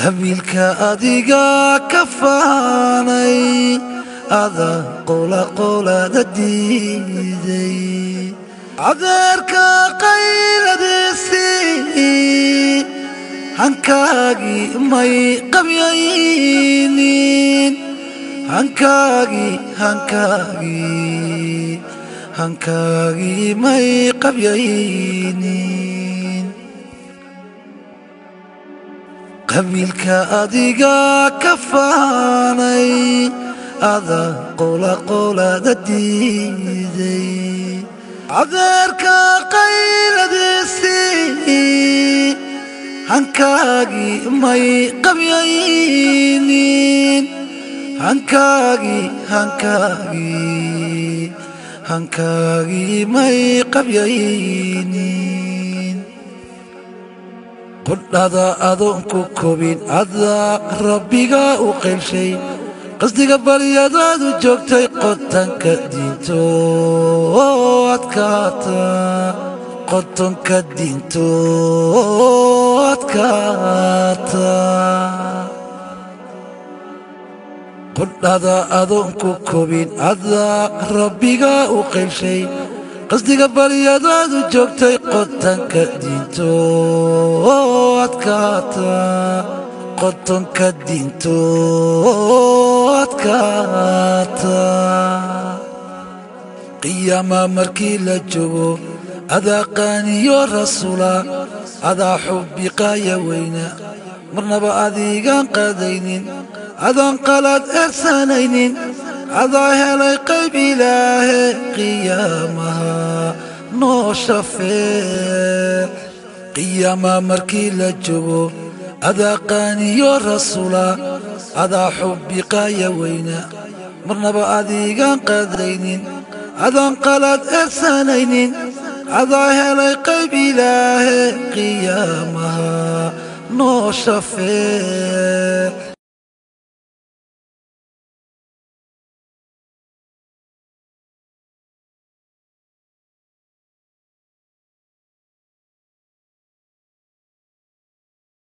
Qabiilka adiga ka faanay, adaa qola qolada diiday. Adeerka qayladiisii hankaagii may qabyaynin, hankaagii, hankaagii, hankaagii may qabyaynin. Qabiilka adiga ka faanay, adaa qola qolada diiday. Adeerka qayladiisii hankaagii may qabyaynin, hankaagii, hankaagii, hankaagii may qabyaynin. Qudhada adoonku kobin, adaa rabbiga u qaybshay. Qasdiga baryadaadu joogtay, qotanka diinto adkaata, qotonka diinto adkaata. Qudhada adoonku kobin, adaa rabbiga u qaybshay. Qasdiga baryadaadu joogtay, qotanka diinto adkaata, qotonka diinto adkaata. Qiyaama markii la joogo, adaa qaaniyo rasuula, adaa xubbi qaaya weyna, marnaba adigaan qadaynin, adaan qalaad eersanaynin, adaa helay qayb ilaahe. Qiyaamaha noo shafeec. Qiyaama markii la joogo, adaa qaaniyo rasuula, adaa xubbi qaaya weyna, marnaba adigaan qadaynin, adaan qalaad eersanaynin, adaa helay qayb ilaahe. Qiyaamaha noo shafeec.